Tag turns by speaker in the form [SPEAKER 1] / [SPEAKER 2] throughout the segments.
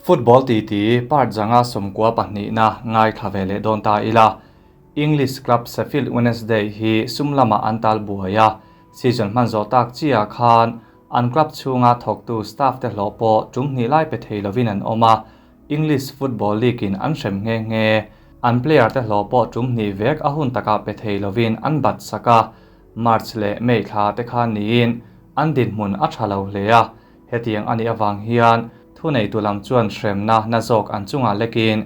[SPEAKER 1] Football titi part 5 92na ngaithla ve leh dawn ta ila. English club Sheffield Wednesday hi sum lamah an tal buai a, season hman zawh tak chiah khan an club chhunga thawktu staff te hlawh pawh tum hnih lai pe thei lovin an awm a, English Football League in an hrem nghe nghe. An player te hlawh pawh tum hnih vek a hun takah pe thei lovin an bat sak a, March leh May thla te khan niin an dinhmun a tha lo hle a. Hetiang a nih avang hian thuneitu lam chuan hremna na zawk an chungah lekin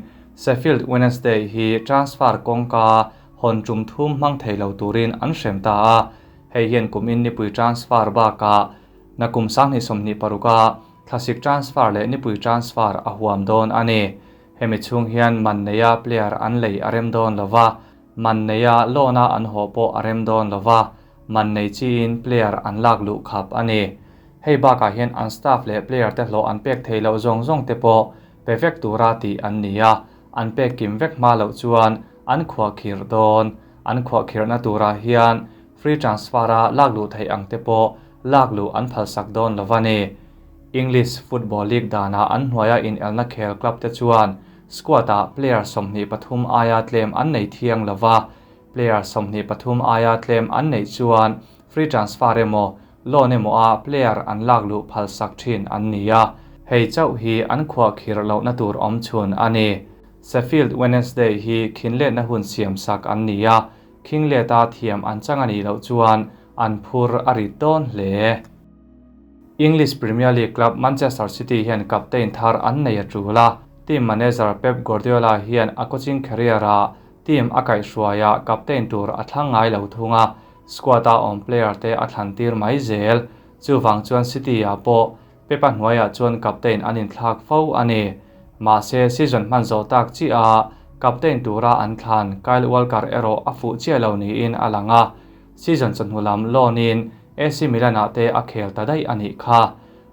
[SPEAKER 1] Sheffield Wednesday hi transfer kawngka hawn tum thum hmang thei lo turin an hrem ta a. Hei hian kumin nipui transfer bakah nakum 2026 a thlasik transfer leh nipui transfer a huam dawn a ni. Hemi chhung hian man neia player an lei a rem dawn lova, man neia loan a an haw pawh a rem dawn lova, man nei chiin player an lak luh khap a ni. Hei bakah hian an staff leh player te hlawh an pek thei loh zawng zawng te pawh pe vek tura tih an ni a, an pek kim vek hma loh chuan an khuahkhirh dawn. An khuahkhirhna turah hian free transfer a lak luh theih ang te pawh lak luh an phalsak dawn lo a ni. English Football League danah an hnuaia inelna khel club te chuan squad ah player 23 aia tlem an nei thiang lo va, player 23 aia tlem an neih chuan free transfer emaw loan emaw a player an lak luh phalsak thin an ni a, hei chauh hi an khuahkhirh lohna tur awm chhun a ni. Sheffield Wednesday hi khinletna hun siam sak an ni a, khingleta thiam an chang a nih loh chuan an phur a rit dawn hle. English Premier League club Manchester City hian captain thar an nei a tul a, team manager Pep Guardiola hian a coaching career ah team a kaihhruaia captain tur a thlang ngai lo thung a, squad a awm player te a thlan tir mai zel. Chuvang chuan City ah pawh Pep-a hnuaiah chuan captain an inthlak fo a ni. Mahse season hman zawh tak chiah a captain tura an thlan Kyle Walker erawh a fuh chiah lo niin a lang a, season chawhnu lam loan in AC Milan ah te a khel ta daih a nih kha.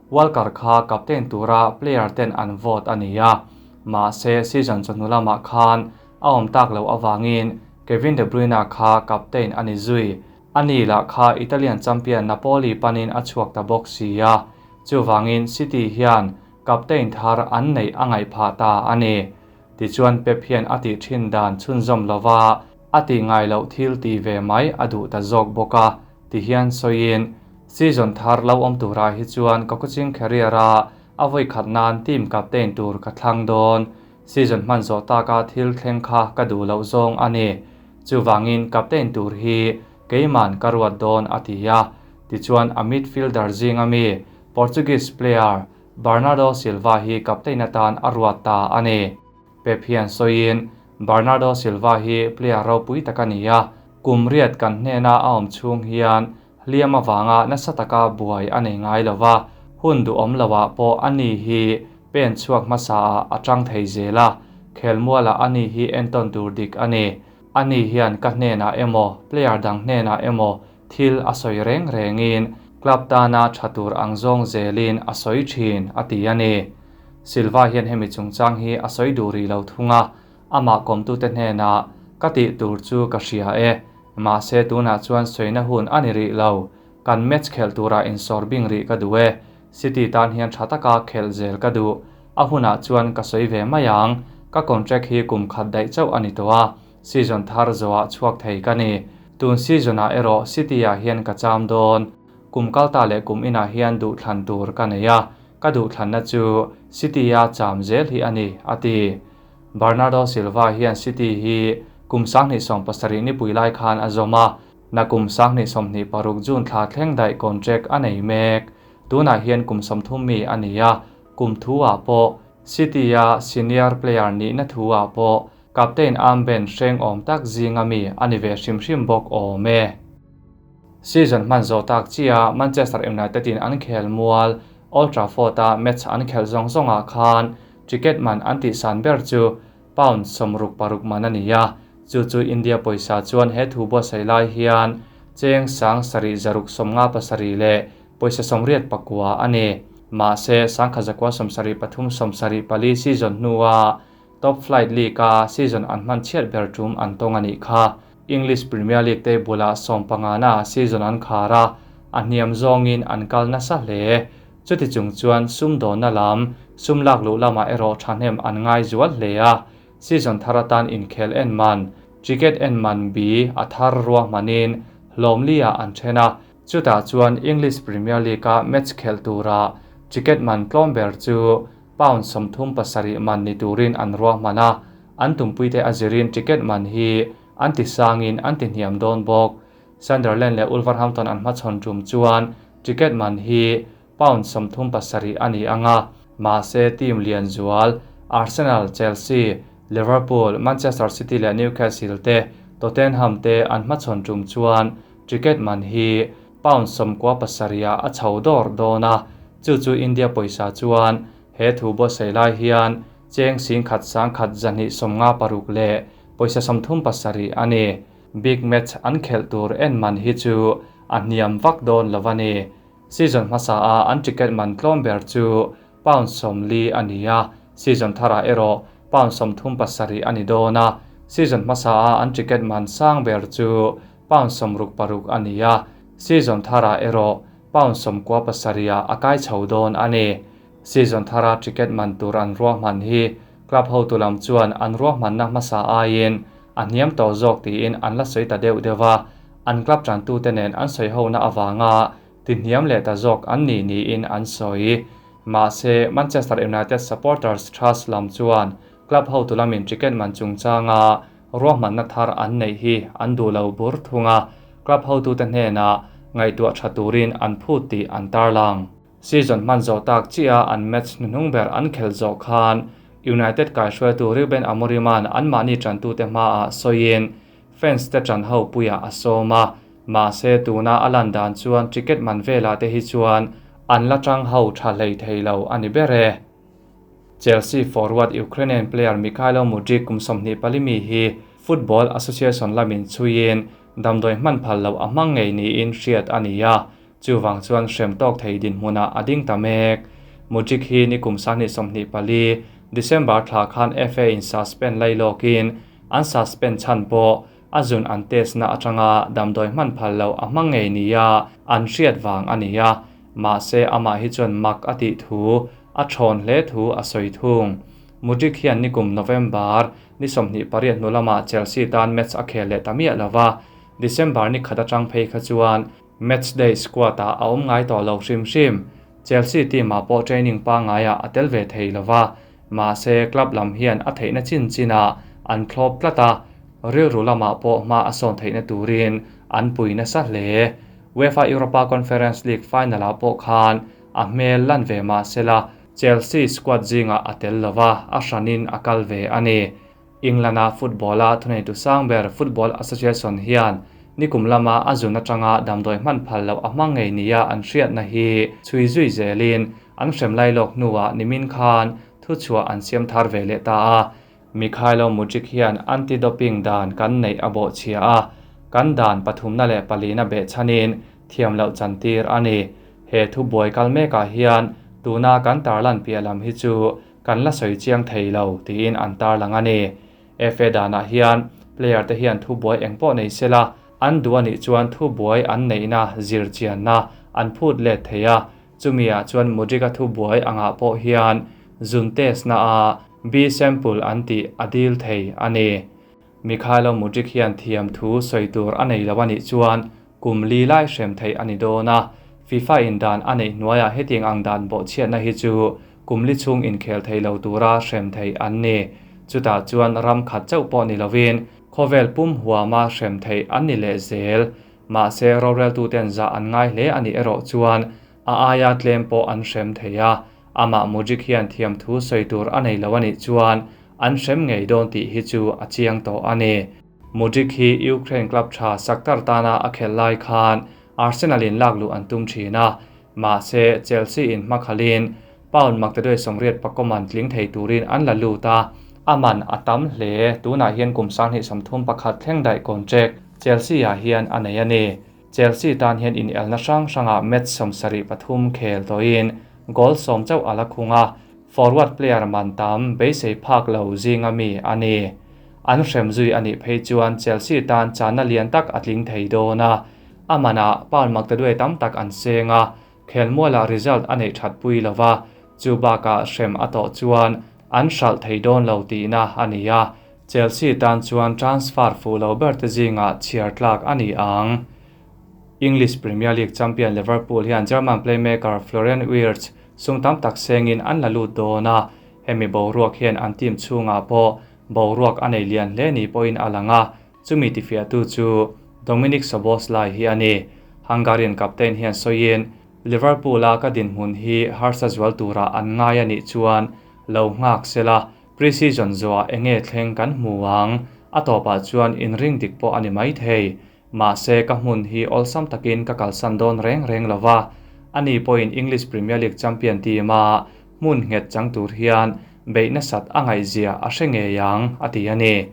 [SPEAKER 1] Walker kha captain tura player ten an vote a ni a, mahse season chawhnu lamah khan a awm tak loh avangin Kevin De Bruyne kha captain a ni zui. A ni lah kha Italian champion Napoli panin a chhuak ta bawk si a, chuvangin City hian captain thar an neih a ngaih phah ta a ni. Tichuan Pep hian a tih thin dan chhunzawm lova a tih ngai loh thil ti ve mai a duh ta zawk bawk a, ti hian sawiin, Season thar lo awm turah hi chuan ka coaching career a a vawi khat nan team captain tur ka thlang dawn. Season hman zawh taka thil thleng kha ka duh loh zawng a ni. Chuvangin captain tur hi keiman ka ruat dawn a ti a. Tichuan a midfielder zinga mi Portuguese player Bernardo Silva hi captain atan a ruat ta a ni. Pep hian sawiin Bernardo Silva hi player ropui tak a ni a, kum riat kan hnena a awm chhung hian hliam avanga nasa taka buai a nei ngai lova, hun duhawm loah pawh a ni hi pen chhuak hmasa ah a tang thei zel a, khelmualah a ni hi entawn tur dik a ni. A ni hian ka hnenah emaw player dang hnenah emaw thil a sawi reng rengin club tana tha tur ang zawng zelin a sawi thin a ti a ni. Silva hian hemi chungchang hi a sawi duh rih lo thung a, amah kawmtute hnenah ka tih tur chu ka hria e, mahse tunah chuan sawina hun a ni rih lo, kan match khelh turah insawr bing rih ka duh e, City tan hian tha taka khelh zel ka duh, a hunah chuan ka sawi ve mai ang, ka contract hi kum khat daih chauh a ni tawh a, season thar zawhah chhuak thei ka ni. Tun season ah erawh City ah hian ka cham dawn, kum kalta leh kum inah hian duhthlan tur ka nei a, ka duhthlanna chu City a cham zel hi a ni, a ti. Bernardo Silva hian City hi kum 2017 nipui lai khan a zawm a, nakum 2026 June thla thleng daih contract a nei mek. Tunah hian kum 30 mi a ni a, kum thu ah pawh City a senior player nihna thu ah pawh captain armband hreng awm tak zinga mi a ni ve hrim hrim bawk awm e. Season hman zawh tak chiah Manchester United in an khel mual Old Trafford a match an khelh zawng zawngah khan ticket man an tih san ber chu pound 66 man a ni a, chu chu India pawisa chuan he thu buatsaih lai hian cheng 7657 leh pawisa 89 a ni. Mahse 1973 74 season hnuah Top Flight League a season an hman chhiat ber tum an tawng a nih kha. English Premier League te bulah 15 na season an khar a, a hniam zawngin an kal nasa hle. Chuti chung chuan sumdawnna lam, sum lak luh lamah erawh thahnem an ngai zual hle a, season thar atan inkhel en man, ticket en man bi a thar ruahmanin hlawmliah an then a, chutah chuan English Premier League-a match khelh tura ticket man tlawm ber chu pound 37 man ni turin an ruahman a, an tumpuite a zirin ticket man hi an ti sangin an ti hniam dawn bawk. Sunderland leh Wolverhampton an hmachhawn tum chuan ticket man hi pound 37 a ni anga, mahse team lian zual Arsenal, Chelsea, Liverpool, Manchester City leh Newcastle te Tottenham te an hmachhawn tum chuan ticket man hi pound 97 a chho dawr dawn a, chu chu India pawisa chuan he thu buatsaih lai hian cheng 1,156 leh pawisa 37 a ni. Big match an khelh tur en man hi chu a hniam vak dawn lo a ni. Season hmasa a an ticket man tlawm ber chu pound 40 a ni a, season tharah erawh pound 37 a ni dawn a, season hmasa a an ticket man sang ber chu pound 66 a ni a, season tharah erawh pound 97 a kai chho dawn a ni. Season thara ticket man tur an ruahman hi club hotu lam chuan an ruahmanna hmasa aiin a hniam tawh zawk tiin an la sawi ta deuh deuh a, an club tantute nen an sawi hona awanga ti hniam leh ta zawk an ni niin an sawi. Mahse Manchester United Supporters Trust lam chuan club hotu lamin ticket man chungchanga ruahmanna thar an nei hi an duh lo bur thunga, club hotute hnena ngaihtuah tha turin an phut tih an tarlang. Season hman zawh tak chia an match hnuhnung ber an khel zawh khan United kaihruaitu Ruben Amorim-a'n anmahni tantute hmaah sawiin fans te tan ho puia a sawm a, mahse tuna a lan dan chuan ticket man vela te hi chuan an la tang ho tha hlei thei lo a ni ber e. Chelsea forward Ukrainian player Mykhailo Mudryk kum 24 mi hi Football Association lamin chuiin damdawi hman phal lo a hmang ngei niin hriat a ni a, chuwang chuan hrem tawk thei din hmuna a ding ta mek. Mudryk hi ni kum 24 December thla khan FA in suspend lai lawkin an suspend chan pawh a zun an test na atanga damdawi hman phal lo a hmang ngei nia an hriat wang a ni a, mahse ama hi chuan mak a tih thu a thawn hle thu a sawi thung. Mudryk hian ni kum November ni 28 hnu lama Chelsea tan match a khel leh ta miah lova, December ni khat atang phei kha chuan match day squad a a awm ngai tawh lo hrim hrim. Chelsea team a pawh training pa ngaia a tel ve thei lova, mahse club lam hian a theihna chin china an thlawp tlat a, rilru lama pawh hma a sawn theihna turin an pui nasa hle. UEFA Europa Conference League final ah pawh khan a hmel lan ve mahsela Chelsea squad zinga a tel lova, a hranin a kal ve a ni. England-a football-a thuneitu sang ber Football Association hian nikum lama a zun atanga damdawi hman phal lo a hmang ngei nia an hriatna hi chhui zui zelin an hrem lai lawk hnuah nimin khan thu chhuah an siam thar ve leh ta a. Mykhailo Mudryk hian anti-doping dan kan neih a bawh chhia a, kan dan pathumna leh palina beh chhanin thiam loh chantir a ni. He thu buai kal mekah hian tuna kan tarlan piah lam hi chu kan la sawi chiang thei lo tiin an tarlang a ni. FA danah hian player te hian thu buai eng pawh nei sela, an duh anih chuan thu buai an neihna zir chianna an phut let thei a, chumi ah chuan Mudryk-a thu buai angah pawh hian zun test na a B sample an tih a dil thei a ni. Mykhailo Mudryk hian thiam thu sawi tur a nei lo anih chuan kum li lai hrem thei a ni dawn a, FIFA in dan a neih hnuaiah hetiang ang dan bawh chhiatna hi chu kum li chung inkhel thei lo tura hrem thei an ni. Chutah chuan ram khat chauh pawh ni lovin khawvel pum huama hrem thei an ni leh zel. Mahse roreltuten za an ngai hle a nih erawh chuan a aia tlem pawh an hrem thei a, amah Mudryk hian thiam thu sawi tur a nei lo a nih chuan an hrem ngei dawn tih hi chu a chiang tawh a ni. Mudryk hi Ukraine club tha Shakhtar tana a khel lai khan Arsenal in lak luh an tum thin a, mahse Chelsea in hmakhalin pound 880 man tling thei turin an la lut a, a man a tam hle. Tunah hian kum 31 thleng daih contract Chelsea ah hian a nei a ni. Chelsea tan hian in elna hrang hranga match 73 khel tawhin goal 10 chauh a la khung a, forward player man tam beisei phak lo zinga mi a ni. An hrem zui a nih phei chuan Chelsea tan chana lian tak a tling thei dawn a, a manah pound 8 tam tak an seng a, Khelmualah result a neih that pui lo va, chu bakah hrem a tawh chuan an hralh thei dawn lo tihna a ni a, Chelsea tan chuan transfer fuh lo ber te zingah chhiar tlak a ni ang. English Premier League champion Liverpool hian German playmaker Florian Wirtz sum tam tak sengin an la lut dawn a, hemi boruak hian an team chhungah pawh boruak a nei lian hle ni pawhin a lang a, chumi tifiahtu chu Dominik Szoboszlai hi a ni. Hungarian captain hian sawiin, Liverpool-a ka dinhmun hi harsa zual tura an ngai a nih chuan lo nghak sela, pre-season zawhah enge thleng kan hmu ang, a tawpah chuan inring dik pawh a ni maithei. Mahse, ka hmun hi awlsam takin ka kalsan dawn reng reng lo va, ani pawhin English Premier League champion team-a hmun nghet chang tur hian beih nasat a ngaihzia a hre ngei ang, a ti a ni.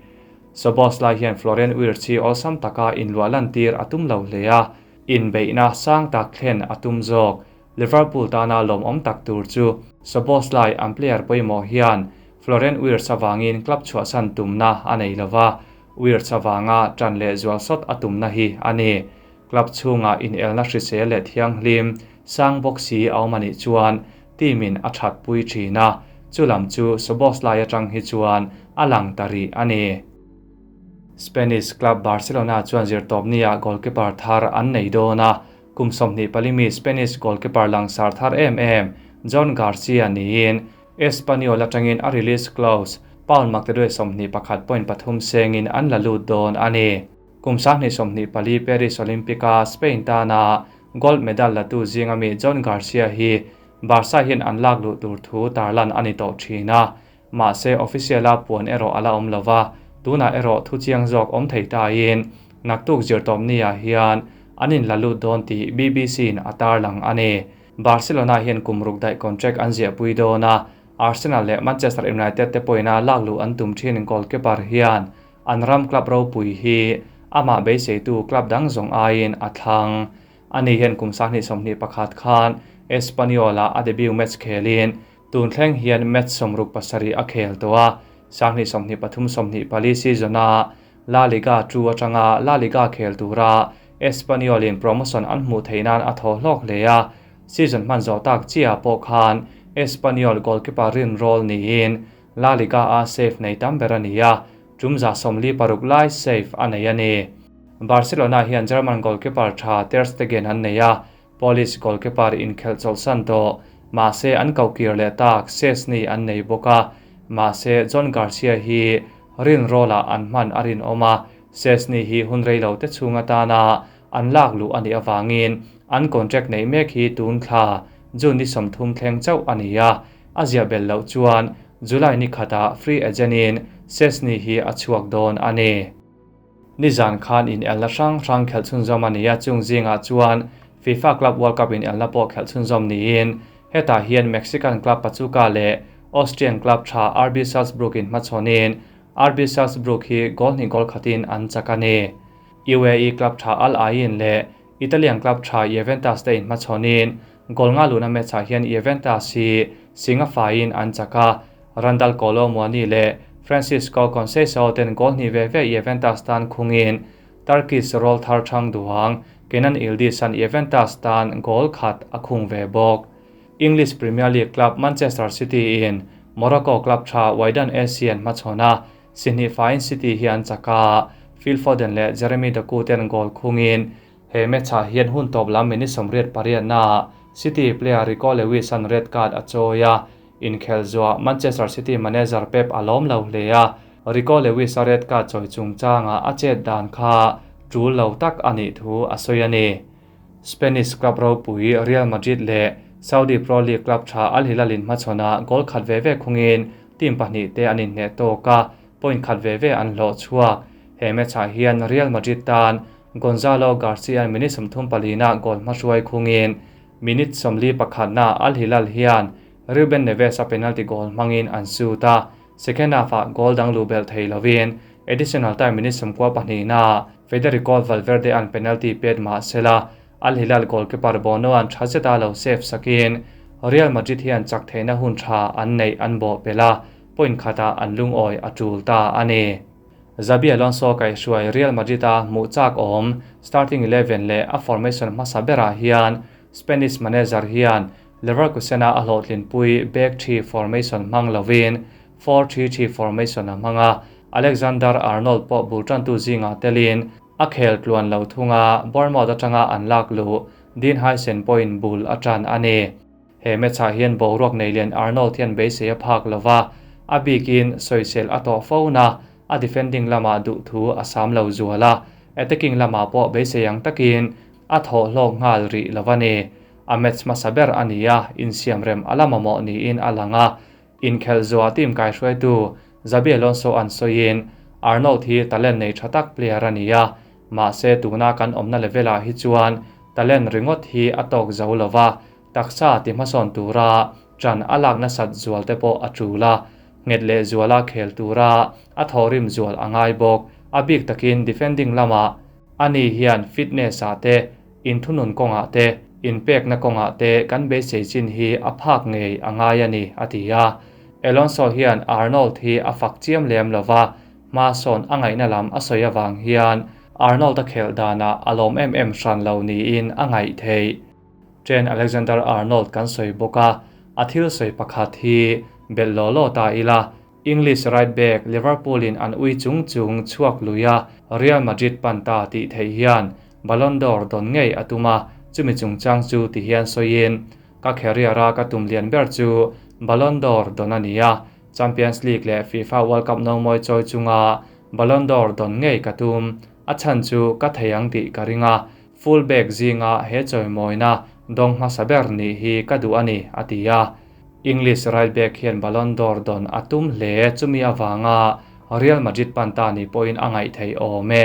[SPEAKER 1] Szoboszlai hian Florian Wirtz hi awlsam taka inluah lantir a tum lo hle a, inbeihna sang tak thlen a tum zawk. Liverpool tana lawmawm tak tur chu Szoboszlai an player pawimawh hian Florian Wirtz avangin club chhuahsan tumna a nei lo va, Wirtz avanga ṭan leh zual sawt a tumna hi a ni. Club chhungah inelna hrisel leh thianghlim sang bawk si a awm a nih chuan team in a ṭhat pui ṭhin a, chu lam chu Szoboszlai aṭang hi chuan a lang ta rih a ni. Spanish club Barcelona chuan zirtawpnia goalkeeper thar an nei dawn a, kum 24 mi Spanish goalkeeper langsar thar em em Joan Garcia niin Espanyol atangin a release clause pound maktaduai 21.3 sengin an la lut dawn a ni. Kum 2024 Paris Olympic-a Spain tana gold medal latu zinga mi Joan Garcia hi Barca hian an lak luh tur thu tarlan a ni tawh thin a, mahse official-a puan erawh a la awm lova, tunah erawh thu chiang zawk awm thei tain naktuk zirtawpni-ah hian an in la lut dawn tih BBC-in a tarlang a ni. Barcelona hian kum ruk daih contract an ziahpui dawn a, Arsenal leh Manchester United te pawhin a lak luh an tum thin goalkeeper hian an ram club ropui hi amah beiseitu club dang zawng aiin a thlang. Ani hian kum 2021 khan Espanyol-a a debut match khelin tun thleng hian match 67 a khel tawh a, 2023-24 season-a La Liga 2 atanga La Liga khel tura Espanyol-in promotion an hmuh theih nan a thaw hlawk hle a, season hman zawh tak chiah pawh khan Espanyol goalkeeper rin roll niin La Liga a save nei tam ber a ni a, tum 46 lai save a nei a ni. Barcelona hian German goalkeeper tha Ter Stegen an nei a, Polish goalkeeper inkhelh chawlhsan tawh, mahse an kokir leh tak Szczesny an nei bawk a, mahse Joan Garcia hi rin roll-ah an hman a rinawm a, Szczesny hi hun rei lo te chhung atana an lak luh a nih awangin an contract nei mek hi tun thla June ni 30 thleng chauh a ni a, a ziah bel loh chuan July ni khatah free agent-in Szczesny hi a chhuak dawn a ni. Nizan khan in elna hrang hrang khelh chhunzawm a ni a, chung zingah chuan FIFA Club World Cup in elna pawh khelh chhunzawm niin hetah hian Mexican club Pachuca leh Austrian club tha RB Salzburg in hmachhawnin RB Salzburg hi goal hnih goal khatin an chak a ni. UAE club tha Al Ain leh Italian club tha Juventus te in hmachhawnin goal nga luna match-ah hian Juventus hi singa faiin an chak a, Randal Kolo Muani leh Francisco Conceição ten goal hnih ve ve Juventus tan khungin Turkish roll thar thang duang Kenan Yildiz an Juventus tan goal khat a khung ve bawk. English Premier League club Manchester City in Morocco club tha Wydad AC an hmachhawn a, si hnih faiin City hi an chak a, Phil Foden leh Jeremy Doku ten goal khungin he match-ah hian hun tawp lam minute 88 na City player Rico Lewis an red card a chawi a, inkhel zuah Manchester City manager Pep a lawm lo hle a, Rico Lewis a red card chawi chungchanga a chet dan kha tul lo tak a nih thu a sawi a ni. Spanish club ropui Real Madrid leh Saudi Pro League club tha Al Hilal in hmachhawnah goal khat ve ve khungin team pahnih te an inhneh tawk a, point khat ve ve an hlawh chhuak. He match-ah hian Real Madrid tan Gonzalo Garcia minute 34 na goal hmahruai khungin minute 41 na Al Hilal hian Ruben Neves a penalty goal hmangin an shoot a, second half-ah goal dang lu bel thei lovin additional time minute 92 na Federico Valverde an penalty pet ma sela Al Hilal goalkeeper Bono an tha zeta lo save sakin Real Madrid hian chak theina hun tha an nei an bo pela point khata an lung oi a tul ta ani. Xabi Alonso kai hruai Real Madrid a mu chak awm starting 11 le a formation hmasa berah hian Spanish manager hian Leverkusen-a a hlawhtlinpui back three formation hmang lovin 4-3-3 formation a hmang a, Alexander Arnold pawh bul tantu zingah telin a khel tluan lo thung a, Bournemouth atanga an lak luh Dean Huijsen pawhin bul a tan a ni. He match-ah hian boruak nei lian Arnold hian beisei a phak lova, a bikin sawisel a tawh fo na, a defending lamah duh thu a sam lo zual a, attacking lamah pawh beisei ang takin a thawh hlawk nghal rih lo a ni. A match hmasa ber a ni a, insiam rem a la mamawh niin a lang a. Inkhelh zuah team kaihruaitu Xabi Alonso an sawiin Arnold hi talent nei tha tak player a ni a, mahse tuna kan awmna level-ah hi chuan talent ringawt hi a tawk zo lova, taksa ti hmasawn tura ṭan a lak nasat zual te pawh a ṭul a, nghet leh zuala khel tura a thawhrim zual a ngai bawk. A bik takin defending lamah ani hian fitness-ah te, inthunun kawngah te, inpekna kawngah te kan beisei chin hi a phak ngei a ngai a ni, a ti a. Alonso hian Arnold hi a fak chiam lem lova, hma sawn a ngaihna lam a sawi avang hian Arnold a khelh danah a lawm em em hran lo niin a ngaih theih. Trent Alexander-Arnold kan sawi bawk a, a thil sawi pakhat hi belh law law ta ila, English right back Liverpool in an ui chung chung chhuak lui a, Real Madrid pan ta tih theih hian Ballon d'Or dawn ngei a tum a, chumi chungchang chu ti hian sawiin, Ka career a ka tum lian ber chu Ballon d'Or dawn a ni a, Champions League leh FIFA World Cup nomawi chawi chunga Ballon d'Or dawn ngei ka tum, a chhan chu ka thei ang tih ka ring a, Full back zinga he chawimawina dawng hmasa ber nih hi ka duh a ni, a ti a. English right back hian Ballon d'Or dawn a tum hle, chumi avanga Real Madrid pan ta ni pawhin a ngaih theih awm e.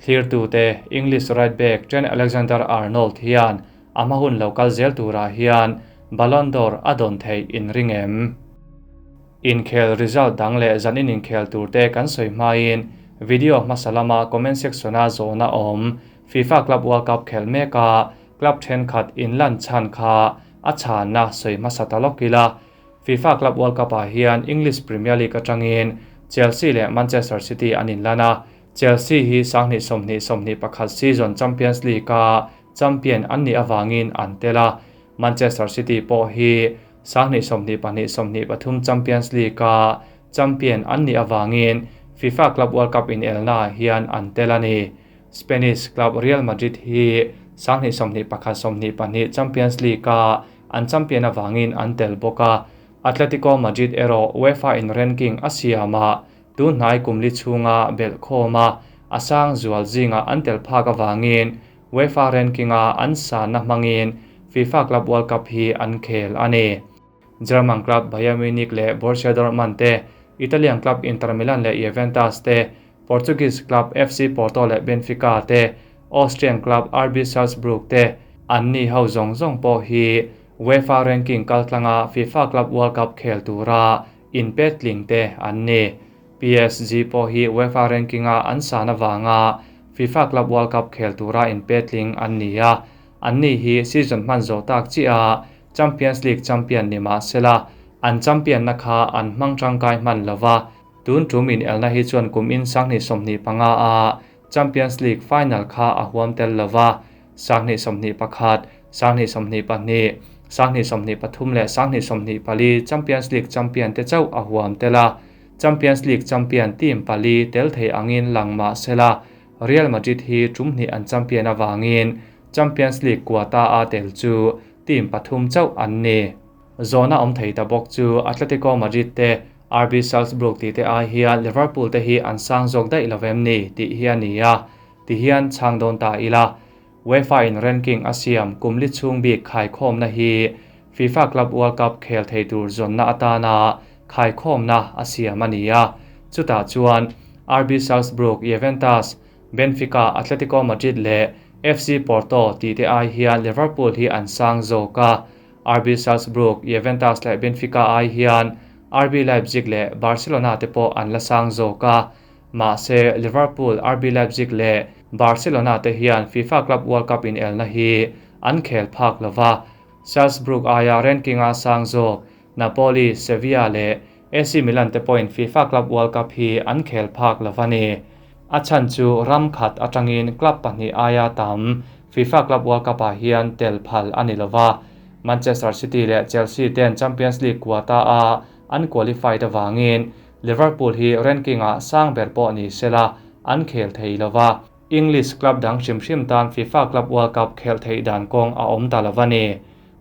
[SPEAKER 1] Thlirtute English right back Trent Alexander-Arnold hian a hma hun lo kal zel turah hian Ballon d'Or a dawn theih inring em? Inkhel result dang leh zanin inkhel turte kan sawi hmain video hmasa lama comment section-a zawhna awm FIFA Club World Cup khel meka club thenkhat inlan chhan kha a chhanna sawi hmasa ta lawk ila. FIFA Club World Cup-ah hian English Premier League atangin Chelsea leh Manchester City an inlan a, Chelsea hi 2020 21 season Champions League-a champion an nih avangin an tel a, Manchester City pawh hi 2022 23 Champions League-a champion an nih avangin FIFA Club World Cup inelnaah hian an tel a ni. Spanish club Real Madrid hi 2021 22 Champions League-a an champion avangin an tel bawk a, Atletico Madrid erawh UEFA in ranking a siamah tunhnai kum li chhunga belh khawma a sang zual zingah an tel phak avangin UEFA ranking-a an sanna hmangin FIFA Club World Cup hi an khel a ni. German club Bayern Munich leh Borussia Dortmund te, Italian club Inter Milan leh Juventus te, Portuguese club FC Porto leh Benfica te, Austrian club RB Salzburg te, anni ho zawng zawng pawh hi UEFA ranking kaltlanga FIFA Club World Cup khel tura inpetling te an ni. PSG pawh hi UEFA ranking-a an san avanga FIFA Club World Cup khel tura inpetling an ni a, anni hi season hman zawh tak chiah a Champions League champion ni mah sela, an champion-na kha an hmang tangkai hman lova, tun tum inelna hi chuan kum in 2025 a Champions League final kha a huam tel lova, 2021, 2022, 2023 leh 2024 Champions League champion te chauh a huam tel a, Champions League champion team pali tel thei angin lang mah sela, Real Madrid hi tum hnih an champion avangin Champions League quota a tel chu team pathum chauh an ni. Zawhna awm thei ta bawk chu Atletico Madrid te, RB Salzburg tih te ai hian Liverpool te hi an sang zawk daih lo em ni tih hi a ni a, ti hian chhang dawn ta ila. UEFA in ranking a siam kum li chhung bik khaikhawmna hi FIFA Club World Cup khel thei tur zawnna atana khaikhawmna a siam a ni a, chutah chuan RB Salzburg, Juventus, Benfica, Atletico Madrid leh FC Porto tih te ai hian Liverpool hi an sang zawk a, RB Salzburg, Juventus leh Benfica ai hian RB Leipzig leh Barcelona te pawh an la sang zawk a, mahse Liverpool, RB Leipzig leh Barcelona te hian FIFA Club World Cup inelna hi an khel phak lova, Salzburg aia ranking-a sang zawk Napoli, Sevilla leh AC Milan te pawhin FIFA Club World Cup hi an khel phak lova ni. A chhan chu ram khat atangin club pahnih aia tam FIFA Club World Cup-ah hian tel phal a ni lova, Manchester City leh Chelsea ten Champions League quota-a an qualified avangin Liverpool hi ranking-ah sang ber pawh ni sela an khel thei lova, English club dang hrim hrim tan FIFA Club World Cup khelh theih dan kawng a awm ta lova ni.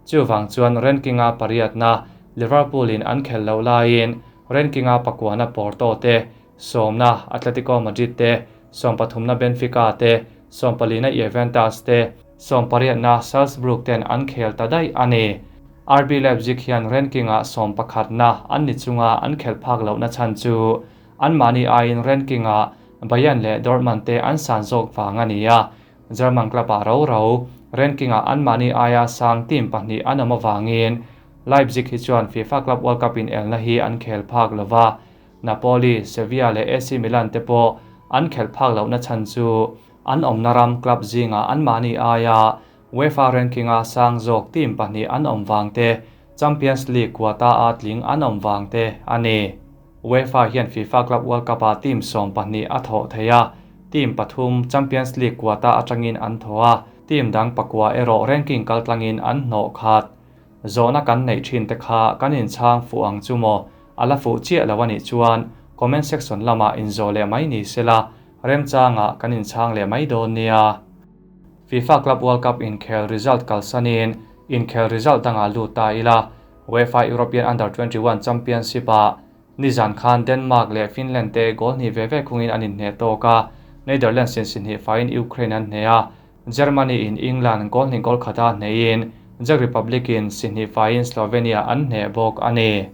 [SPEAKER 1] Chuvang chuan ranking-a pariatna Liverpool-in an khelh loh laiin ranking-a pakuana Porto te, sawmna Atletico Madrid te, sawmpathumna Benfica te, sawmpalina Juventus te, sawmpariatna Salzburg ten an khel ta daih a ni. RB Leipzig hian ranking-ah sawmpakhatna an ni chunga an khelh phak lohna chhan chu anmahni aiin ranking-ah Bayern leh Dortmund te an san zawk vang a ni a, German club-ah ro ro ranking-ah anmahni aia sang team pahnih an awm avangin Leipzig hi chuan FIFA Club World Cup inelna hi an khel phak lova, Napoli, Sevilla leh AC Milan te pawh an khelh phak lohna chhan chu an awmna ram club zingah anmahni aia UEFA ranking-a sang zawk team pahnih an awm vang te, Champions League quota-a tling an awm vang te a ni. UEFA hian FIFA Club World Cup-ah team 12 a thawh thei a, team pathum Champions League quota atangin an thaw a, team dang pakua erawh ranking kaltlangin an hnawh khat. Zawhna kan neih thin te kha kan inchhang fuh ang chu maw? A la fuh chiah lo a nih chuan comment section lamah inzawh leh mai ni sela, remchangah kan inchhang leh mai dawn nia. FIFA Club World Cup inkhel result kalsanin inkhel result dangah lut ta ila, UEFA European Under 21 Championship-ah nizan khan Denmark leh Finland te goal hnih ve ve khungin an inhneh tawk a, Netherlands in si hnih faiin Ukraine an hneh a, Germany in England goal hnih goal khata hnehin Czech Republic in si hnih faiin Slovenia an hneh bawk a ni.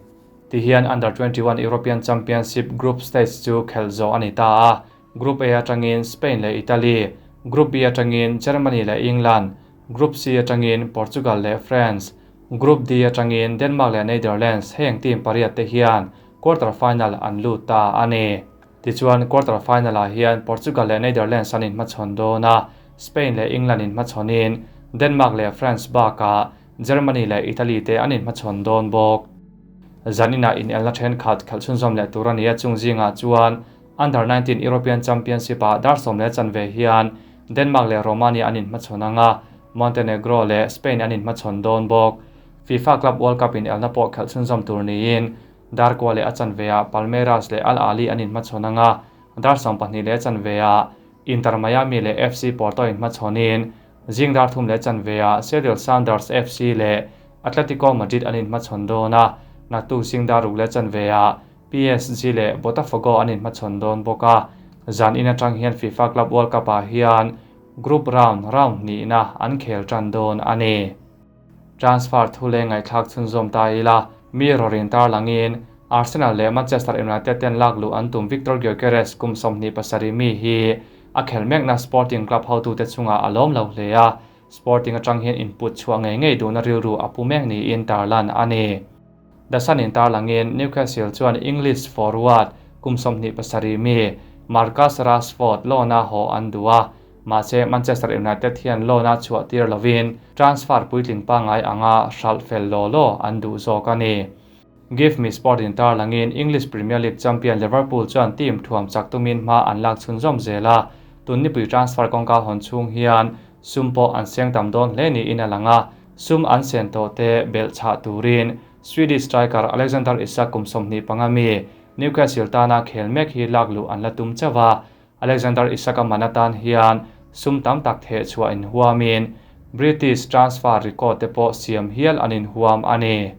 [SPEAKER 1] Tihian Under 21 European Championship group stage chu khelh zawh a ni ta a, Group A atangin Spain leh Italy, Group B atangin Germany leh England, Group C atangin Portugal leh France, Group D atangin Denmark leh Netherlands heng team pariat te hian quarter final an lut ta a ni. Tichuan quarter final ah hian Portugal leh Netherlands an inhmachhawn dawn a, Spain leh England inhmachhawnin Denmark leh France bakah Germany leh Italy te an inhmachhawn dawn bawk. Zaninah inelna thenkhat khalh chhunzawm leh tur a ni a, chung zingah chuan Under 19 European Championship-ah dar sawm leh chanve hian Denmark leh Romania an inhmachhawn ang a, Montenegro leh Spain an inhmachhawn dawn bawk. FIFA Club World Cup inelna pawh khelh chhunzawm tur niin dar kua leh a chanveah Palmeiras leh Al Ahly an inhmachhawn ang a, dar 12 leh chanveah Inter Miami leh FC Porto inhmachhawnin zing dar thum leh chanveah Seattle Sounders FC leh Atletico Madrid an inhmachhawn dawn a, naktuk zing dar ruk leh chanveah PSG leh Botafogo an inhmachhawn dawn bawk a, zan in atang hian FIFA Club World Cup-ah hian Group Round round hnihna an khel tan dawn a ni. Transfer thu leh ngaihthlak chhunzawm ta ila, Mirror in tarlangin Arsenal leh Manchester United ten lak luh an tum Viktor Gyokeres kum 27 mi hi a khel mekna Sporting Club hotute chungah a lawm lo hle a, Sporting atang hian input chhuah ngei ngei duhna rilru a pu mek niin tarlan a ni. The Sun in tarlangin Newcastle chuan English forward kum 27 mi Marcus Rashford loan-a haw an duh a, mahse Manchester United hian loan-a chhuah tir lovin transfer puitling pangngai anga hralh fel law law an duh zawk a ni. Give Me Sport in tarlangin English Premier League champion Liverpool chuan team thuam chak tumin hma an lak chhunzawm zel a, tun nipui transfer kawngka hawn chhung hian sum pawh an seng tam dawn hle niin a lang a, sum an sen tawh te belh chhah turin Swedish striker Alexander Isak kum 25 mi Newcastle tana khel mek hi lak luh an la tum chauh a, Alexander Isak a man atan hian sum tam tak theh chhuah inhuamin British transfer record te pawh siam hial an inhuam a ni.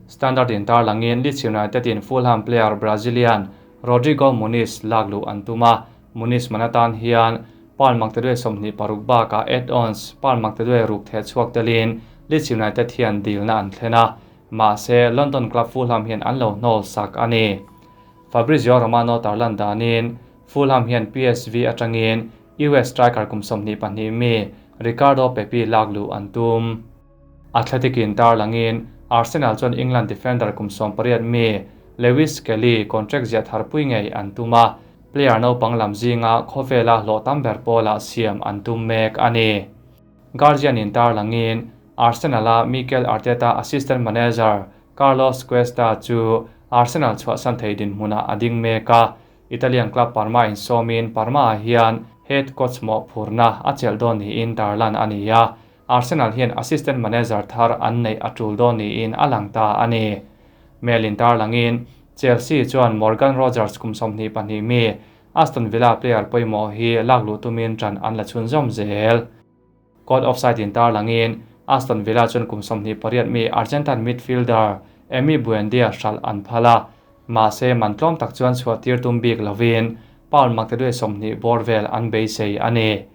[SPEAKER 1] Standard in tarlangin Leeds United in Fulham player Brazilian Rodrigo Muniz lak luh an tum a, Muniz man atan hian pound maktaduai 26 bakah add-ons pound maktaduai ruk theh chhuak telin Leeds United hian dilna an thlen a, mahse London club Fulham hian an lo hnawl sak a ni. Fabrizio Romano tarlan danin Fulham hian PSV atangin US striker kum 22 mi Ricardo Pepi lak luh an tum. Athletic in tarlangin Arsenal chuan England defender kum 18 mi Lewis Kelly contract zia tharpui ngei an tum a, player naupang lam zinga khawvela hlawh tam ber pawlah siam an tum mek a ni. Guardian in tarlangin Arsenal a Mikel Arteta assistant manager Carlos Cuesta chu Arsenal chhuah san thei dinhmunah a ding mek a, Italian club Parma in sawmin Parma ah hian head coach mawhphurhna a chelh dawn niin tarlan a ni a, Arsenal hian assistant manager thar an neih a tul dawn niin a lang ta a ni. Mail in tarlangin, Chelsea chuan Morgan Rogers kum 22 mi Aston Villa player pawimawh hi lakluh tumin ṭan an la chhunzawm zel. Caught Offside in tarlangin, Aston Villa chuan kum 28 mi Argentine midfielder Emi Buendia hralh an phal a, mahse man tlawm tak chuan chhuah tir tum bik lovin Paul Makteduai 20 bawr vel an beisei a ni.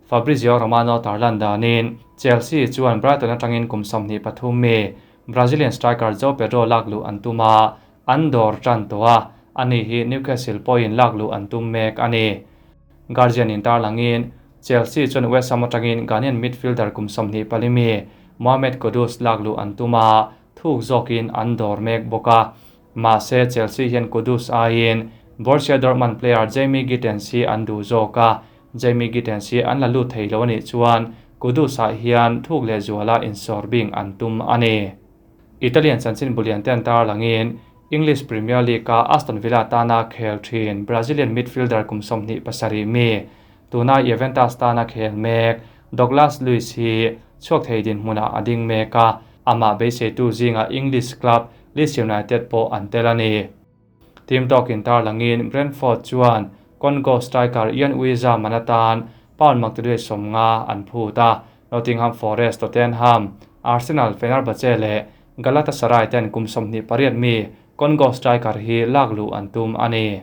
[SPEAKER 1] Fabrizio Romano tarlan danin, Chelsea chuan Brighton atangin kum 23 mi Brazilian striker Joao Pedro lakluh an tum a, an dawr tan tawh a, ani hi Newcastle pawhin lakluh an tum mek a ni. Guardian in tarlangin, Chelsea chuan West Ham atangin Ghanaian midfielder kum 24 mi Mohamed Kudus lakluh an tum a, thuk zawkin an dawr mek bawk a. Mahse Chelsea hian Kudus aiin Borussia Dortmund player Jamie Gittens hi an duh zawk a, Jamie Gittens hi an la lut thei lo anih chuan Kudus ah hian thuk leh zuala insawr bing an tum a ni. Italian chanchin bulian te an tarlangin, English Premier League a Aston Villa tana khel thin Brazilian midfielder kum 27 mi, tuna Juventus tana khel mek Douglas Luiz hi chhuak thei dinhmunah a ding mek a, amah beiseitu zinga English club Leeds United pawh an tel a ni. Team Talk in tarlangin Brentford chuan Congo striker Yoane Wissa man atan pound maktaduai 50 an phut a, Nottingham Forest, Tottenham, Arsenal, Fenerbahce leh Galatasaray ten kum 28 mi Congo striker hi lakluh an tum a ni.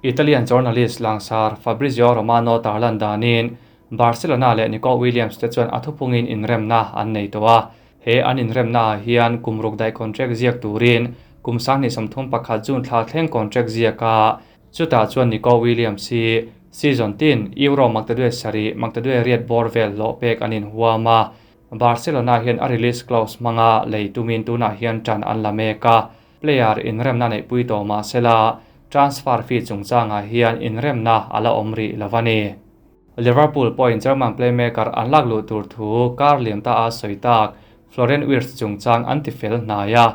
[SPEAKER 1] Italian journalist langsar Fabrizio Romano tarlan danin Barcelona leh Nico Williams te chuan a thupungin inremna an nei tawh a, he an inremna ah hian kum ruk daih contract ziak turin kum 2031 June thla thleng contract ziak a, chutah chuan Nico Williams hi season tin euro maktaduai sarih maktaduai riat bawr vel hlawh pek an inhuam a, Barcelona hian a release clause hmanga lei tumin tunah hian ṭan an la mek a, player inremna neihpui tawh mahsela transfer fee chungchangah hian inremna a la awm rih lo a ni. Liverpool pawhin German playmaker an lakluh tur thu kar liam ta a sawi tak Florian Wirtz chungchang an ti fel hnai a,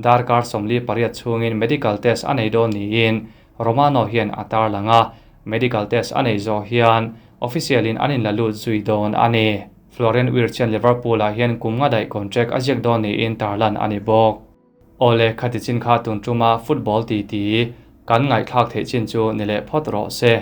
[SPEAKER 1] darkar 48 chhungin medical test a nei dawn niin Romano hian a tarlang a, medical test a nei zawh hian official in an inla lut zui dawn a ni. Florian Wirtz hian Liverpool ah hian kum nga daih contract a ziak dawn niin tarlan a ni bawk. Awle, khati chin kha tun tuma football ti ti kan ngaihthlak theih chin chu ni leh phawt rawh se.